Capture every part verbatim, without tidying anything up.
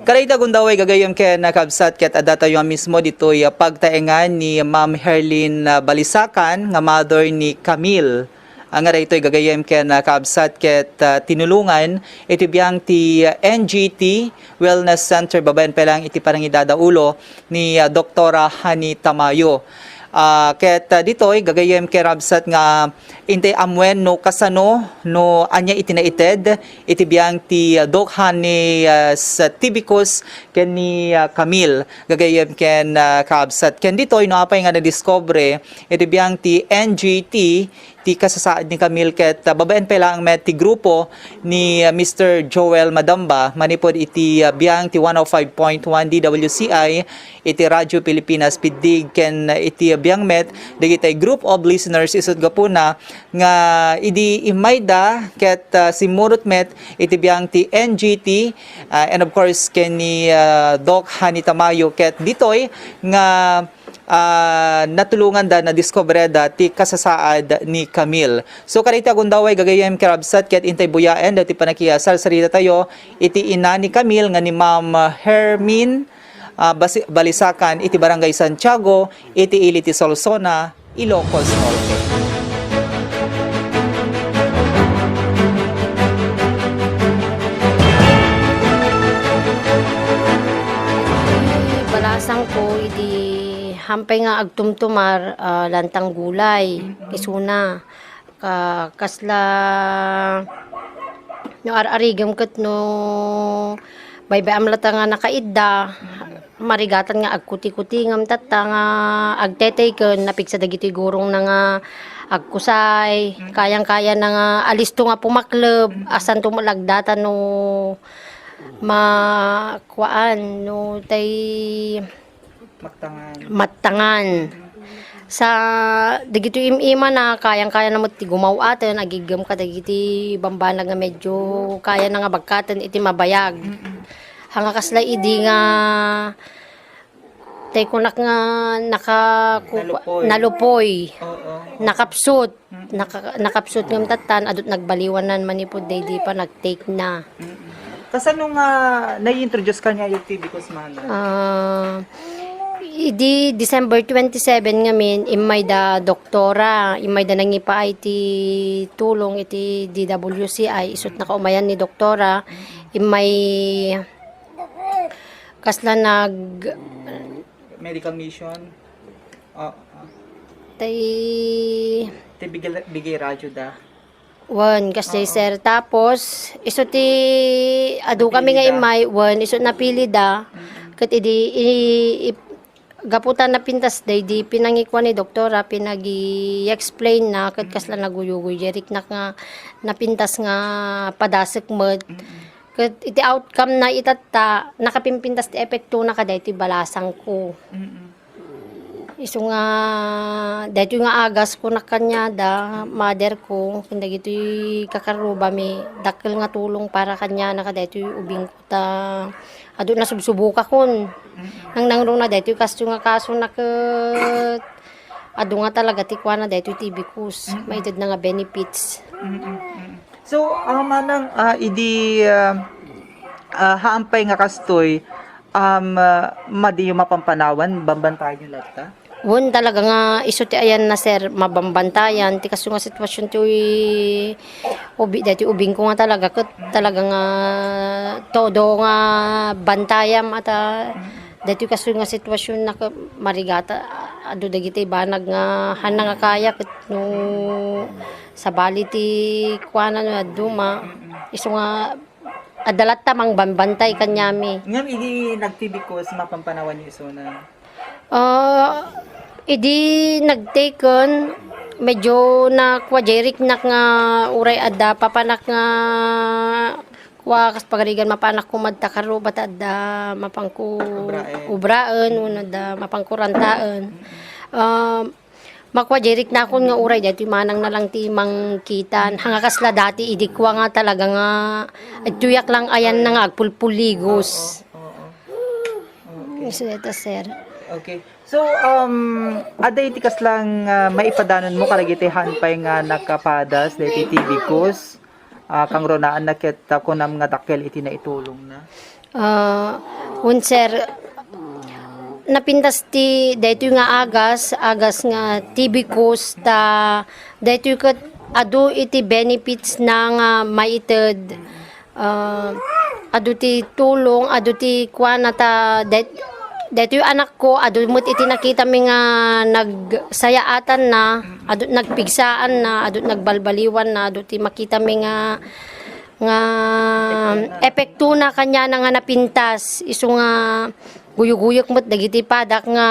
Kadayta gundaway gagayyem ken kabsat ket adda tayo mismo ditoy, ah, pagtaengan ni Ma'am Herlin, ah, Balisacan nga mother ni Camille. Ah, nga daytoy gagayyem ken, ah, kabsat ket, ah, tinulongan iti biang ti, ah, N G T Wellness Center babaen pay laeng iti panangidadaulo ni, ah, Doktora Hani Tamayo. Ah, ket, ah, ditoy gagayyem ken kabsat nga intay ammuen no kasano, no ania iti naited iti biang ti, ah, Doc Hani, ah, sa Tibicus ken ni, ah, Camille. Gagayyem ken, ah, kabsat. Ken ditoy no apay nga nadiskubre iti biang ti N G T ti kasasaad ni Camille ket, ah, babaen pay laeng met ti grupo ni, ah, Mister Joel Madamba manipud iti, ah, biang ti one oh five point one D W C I iti Radyo Pilipinas Piddig ken, ah, iti biang met dagiti group of listeners isut gapuna nga idi immayda ket, ah, simmurot met iti biang ti N G T, ah, and of course ken ni, ah, Doc Hani Tamayo ket ditoy nga, ah, natulonganda, nadiskubreda ti kasasaad ni Camille. So, kadayta gundaway gagayyem ken kabsat ket intay buyaen dagiti panakisarsarita tayo iti ina ni Camille nga ni Ma'am Hermin, ah, Basi-, Balisacan iti Barangay Santiago iti ili ti Solsona, Ilocos Norte. Balasangko idi hampay nga agtumtumar, ah, lantang gulay, isuna. Ka-, kasla no ar-arigem ket no baybay-am latta nga nakaidda, marigatan nga agkutikutingem tatta nga agtetey ken napigsa dagiti gurongna nga agkusay, kayang-kayana nga alisto nga pumakleb, asanto met la agdata no ma-, kuan, no tay Mattangan. Mattangan. Sa dagitoy im-imana, kayang-kayana met ti gumaw-aten, agiggem kadagiti bambanag nga medyo kayana nga bagkaten iti mabayag. Mm-mm. Haan nga kasla idi nga, tay kunak nga nakaku-, Nalupoy. Nalupoy. Oo. Nakapsut. Mm. Naka-, nakapsut ngem tattan, adut nagbaliwanan manipud daydi pa nag-take na. Mm. Kasano nga nai-introduce kaniayo ti Bicos Mana? Ah, idi December twenty-seven ngamin, immay da doktora, immay da nangipaay ti tulong iti D W C I, isut nakaumayan ni doktora, immay kasla nag- Medical mission? Oo. Tay Ti bigay, bigay radyo da. Wen, kasjay, Oo. Sir. Tapos, isu ti, adu kami nga Napili da. Immay, wen, isu napili da. Mm-mm. Ket idi, i, i, gapu ta napintas da, idi pinangikua ni doktora, pinagi-explain na, ket kasla naguyugoy, jeriknak nga napintas nga padasek met. Mm-mm. Ket iti outcome na itatta, nakapimpintas ti epekto na kadaytoy balasangko. Mm-mm. Isu nga, daytoy nga agas ko na kaniada, mother ko, ken dagitoy kakarrubami, dakkel nga tulong para kaniana kadaytoy ubingko ta adu nasubsubukakon. Mm-mm. Nangnangruna daytoy kasto nga kaso na ket adu nga talaga ti kuana daytoy ti Bicos, Mm-mm. maited na nga benefits. Mm-mm. Mm-mm. So, ah, manang, ah, idi, ah, ah, haan pay nga kastoy, um, ah, madiyo mapampanawan, bambantayan yo latta? Wen, talaga nga isu ti ayan na, sir, mabambantayan ti kasto nga sitwasyon ti ubi, daytoy ubingko nga talaga ket talaga nga todo nga bantayam ata daytoy kasto nga sitwasyon na ket marigata adu dagiti banag nga haan na nga kaya ket no sabali ti kuana no adu ma-, isu nga adda latta mangbambantay kaniami. Ngem idi nagtibikos, mapampanawan yo isuna? Ah, idi nagtaken, medyo nakua, jeriknak nga uray adda papanak nga kua kas pagarigan mapanak koma ta karuba ta adda mapangko Ubraen. Ubraen, wenno adda mapangko rantaen. Ah, Makua, jeriknakon nga uray daytoy manang na lang ti mangkitan. Haan nga kasla dati idi kua nga talaga nga agtuyak lang ayan na nga agpulpuligos. Oo, oo. Okay. Isu dayta, sir. Okay. So, um, adda iti kaslang, ah, maipadanonmo kadagiti haan pay nga nakapadas daytoy tibikos? Ah, kangrunaan na ket, ah, kunam nga dakkel iti naitulongna? Ah, Wen, sir, napintas ti daytoy nga agas, agas nga tibicus, ta daytoy ket adu iti benefits na nga maited. Ah, adu ti tulong, adu ti kuana ta day-, daytoy anakko, adu met iti nakitami nga nagsayaatanna, adu nagpigsaanna, adu nagbalbaliwanna, adu ti makitami nga, nga epektona kaniana nga napintas. Isu nga guyoguyok met dagiti padak nga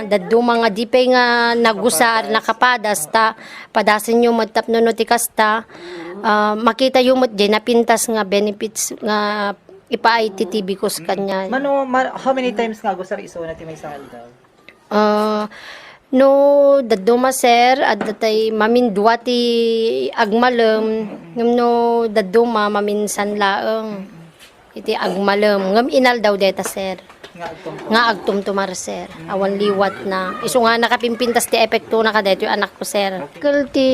dadduma nga di pay nga nagusar, nakapadas, ta padasenyo met tapno no ti kasta, ah, makitayo met diay napintas nga benefits nga ipaay ti tibicus kaniana. Mano, ma-, how many times nga agusar isuna ti maysa nga aldaw? Ah, no dadduma, sir, adda tay mamindua ti agmalem, ngem no dadduma, maminsan laeng. Iti agmalem, ngem inaldaw dayta, sir. Nga agtumtumar. Nga agtumtumar, sir. Awan liwatna. Isu nga nakapimpintas ti epektona kadaytoy anakko, sir. Okay. Kel ti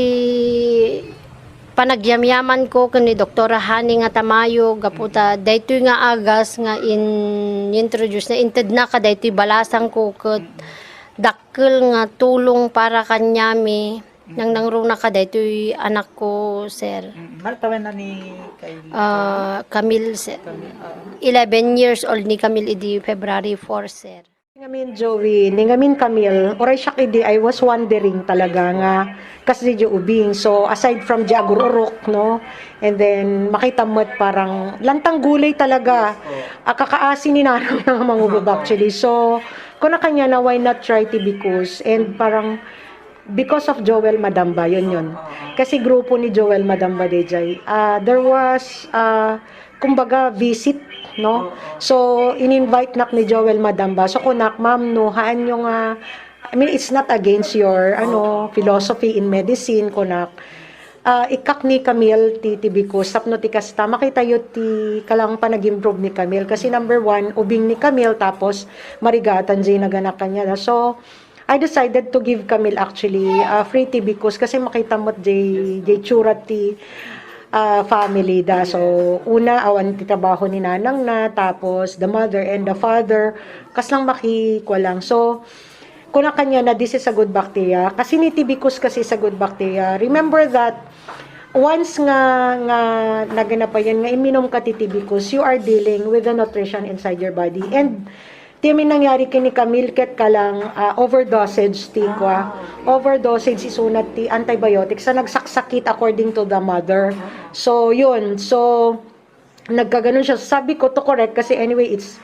panagyamyamanko ken ni Doktora Honey nga Tamayo, gapu ta daytoy nga agas nga in-, introduce na, intedna kadaytoy balasangko ket dakkel nga tulong para kaniami. Nangnangruna kadaytoy anakko, sir. Mm, matawen na ni Kay-, Ah, Camille, sir. Camille, ah. Eleven years old ni Camille idi February four, sir. Ngamin, Joey, ni ngamin, Camille, uray siak idi, I was wondering talaga nga kas di ubing. So, aside from di agururok, no? And then, makita met parang lantang gulay talaga. Yes po. Akakaasi ni nanang nga mangubog, actually. So, kuna kaniana, why not try tibicus? And parang, because of Joel Madamba, yun, yun. Oo. Kasi grupo ni Joel Madamba, D J. Ah, there was, ah, kumbaga, visit, no? Oo. So, in-invite nak ni Joel Madamba. So, kunak, "Ma'am, no, haanyo nga, I mean, it's not against your, ano, Oo. philosophy in medicine," kunak. Ah, ikkak ni Camille ti tibicus, tapno ti kasta, makitayo ti kalang panag-improve ni Camille. Kasi number one, ubing ni Camille, tapos marigatan jay naganak kaniana. So, I decided to give Camille actually, ah, free tibicus kasi makita met jay, jay tsura ti, ah, family da. So, una, awan ti trabaho ni nanang na, tapos the mother and the father, kas lang makikua lang. So, kuna kaniana, "This is a good bacteria." Kasi ni tibicus kasi is a good bacteria. Remember that, once nga, nga naganapayan nga iminum ka ti tibicus, you are dealing with the nutrition inside your body. And ti amin nangyari ken ni Camille ket kalang, ah, overdosage ti kua. Ah, okay. Overdosage isuna ti antibiotics sa nagsaksakit according to the mother. Ah. So, yun. So, nagkaganon siya. Sabi ko to correct kasi anyway, it's,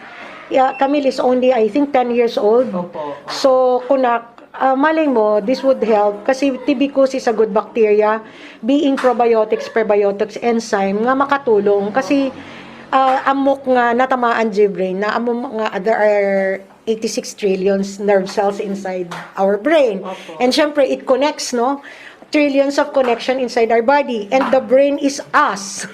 yeah, Camille is only, I think, ten years old. Opo. So, kunak, ah, malay mo, this would help kasi tibicus is a good bacteria, being probiotics, prebiotics, enzyme nga makatulong kasi, ah, ammok nga natamaan jay brain na, ammok nga there are eighty-six trillions nerve cells inside our brain. Opo. And syempre, it connects, no? Trillions of connection inside our body. And the brain is us.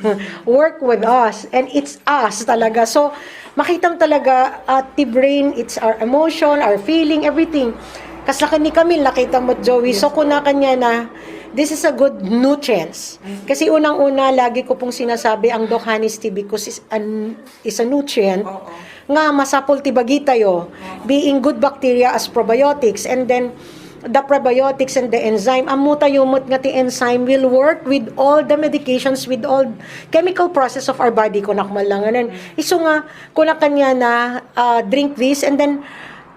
Work with us. And it's us talaga. So, makitam talaga, ah, ti brain, it's our emotion, our feeling, everything. Kas lakan ni Camille, nakita met, Joey. So, kuna kaniana, this is a good nutrients. Kasi unang-una, lagi ko pong sinasabi, ang Doc Honey's tibicus is an, is a nutrient. Oo. Nga masapul ti bagitayo, being good bacteria as probiotics, and then the prebiotics and the enzyme, ammo tayo met nga ti enzyme will work with all the medications, with all chemical process of our body, kunak man lang nganan. Isu nga, kuna kaniana, ah, drink this, and then,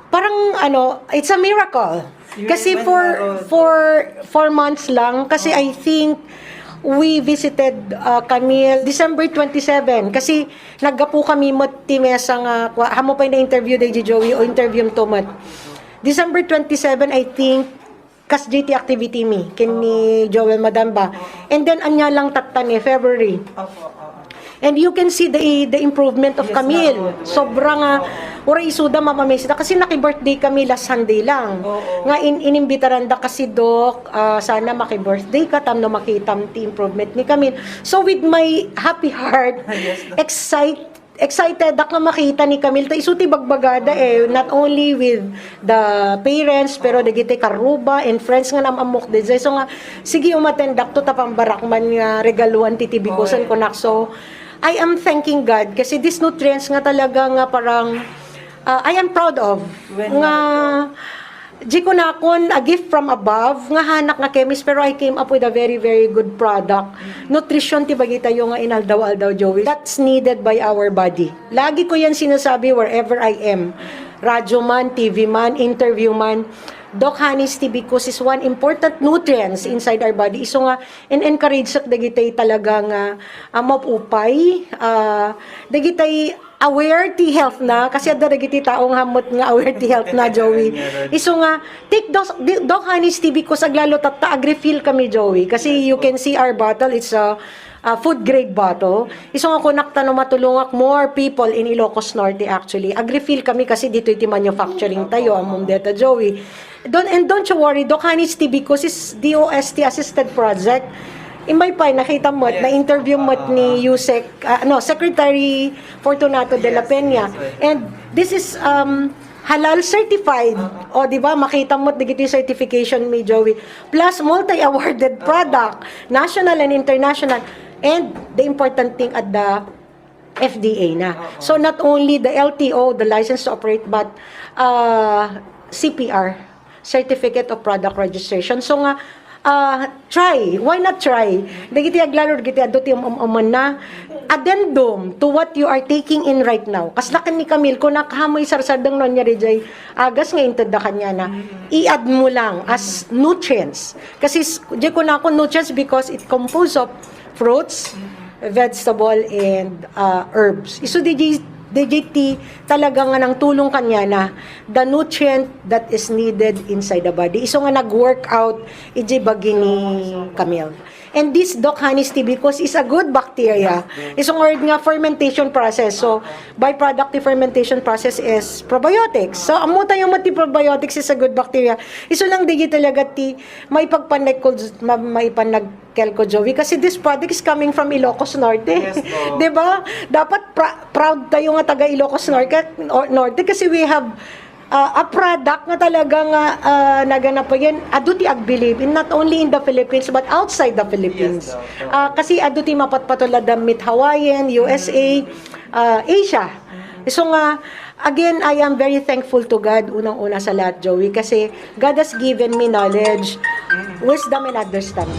parang, ano, it's a miracle. Kasi for, for four months lang, kasi I think we visited, uh, Camille December twenty-seven. Kasi naggapu kami met ti mesa nga, kua-, ammo pay na-interview day di Joey o interview to met. December twenty-seven, I think, kas J T activity mi, ken ni Joel Madamba. And then, anya lang tatta ni February. Opo, oo. And you can see the, the improvement of Camille. Yes, ma'am. Sobra nga, uray isuda, mapamesita. Kasi naki-birthday kami last Sunday lang. Oo. Nga in-, inimbitaranda kasi, Doc, ah, sana maki-birthday ka, tapno makitam ti improvement ni Camille. So, with my happy heart, excite-, excited ak nga makita ni Camille. Ta isu ti bagbagada eh, not only with the parents, pero dagiti karuba and friends nga nam-ammok daydiay. So nga, sige, umatendak to, ta pambarak man nga regaluan ti tibikusan, kunak. So, I am thanking God kasi these nutrients nga talaga nga parang, ah, I am proud of. Nga, di ko na akon a gift from above, nga hanak nga chemist, pero I came up with a very, very good product. Nutrition ti bagitayo nga inaldaw-aldaw, Joey. That's needed by our body. Lagi ko yan sinasabi wherever I am. Radyo man, T V man, interview man. Doc Honey's T B Qs is one important nutrients inside our body. Isu nga, in-encourage sak dagiti talaga nga, ah, mapupay, ah, dagiti aware ti health na, kasi adda dagiti tao nga hammot nga aware ti health na, Joey. Isu nga, take Doc, di-, Doc Honey's T B Qs aglalo tatta, ag-refill kami, Joey. Kasi you can see our bottle, it's a, a food grade bottle. Isu nga kunak ta no matulongak more people in Ilocos Norte actually. Ag-refill kami kasi ditoy ti manufacturing tayo, ammom deta, Joey. Don't, and don't you worry, Doc Honey's T B Qs is D O S T assisted project. Imbay pay, nakita mo, na-interview mo ni Yusek, ah, no, Secretary Fortunato de la Peña. And this is, um, halal certified. O, di ba? Makita mo dagiti certification mi, Joey. Plus, multi-awarded product, national and international. And the important thing at the F D A na. So, not only the L T O, the license to operate, but, uh, C P R, Certificate of Product Registration. So nga, uh, try. Why not try? Dagiti aglalo, dagiti adu ti um, um, um, na. Addendum to what you are taking in right now. Kasla ken ni Camille, kunak, hamoy sarsardeng no ania dijay agas nga intedda kaniana. I-add mo lang as nutrients. Kasi s-, di ko na ako nutrients because it composed of fruits, vegetable, and, uh, herbs. Isu di, di, di, di ti talaga nga nangtulong kaniana the nutrient that is needed inside the body. Isu nga nag-work out iti bagi ni Camille. And this Doc Honey's T B Qs is a good bacteria. Isu nga nga fermentation process. So, byproduct ti fermentation process is probiotics. So, ammo tayo mo ti probiotics is a good bacteria. Isu lang di talaga ti maipagpanag ko, ma-, maipannagkel ko, Joey. Kasi this product is coming from Ilocos Norte. Yes po. Di ba? Dapat pra-, proud tayo nga taga Ilocos Norte, or Norte kasi we have ah, a product nga talaga nga, ah, naganap pa yan, adu ti ag-believe, in not only in the Philippines, but outside the Philippines. Yes, daw. Ah, kasi adu ti mapatpatulad da meet Hawaiian, U S A, ah, Asia. So nga, again, I am very thankful to God, unang-una sa lahat, Joey, kasi God has given me knowledge, wisdom, and understanding.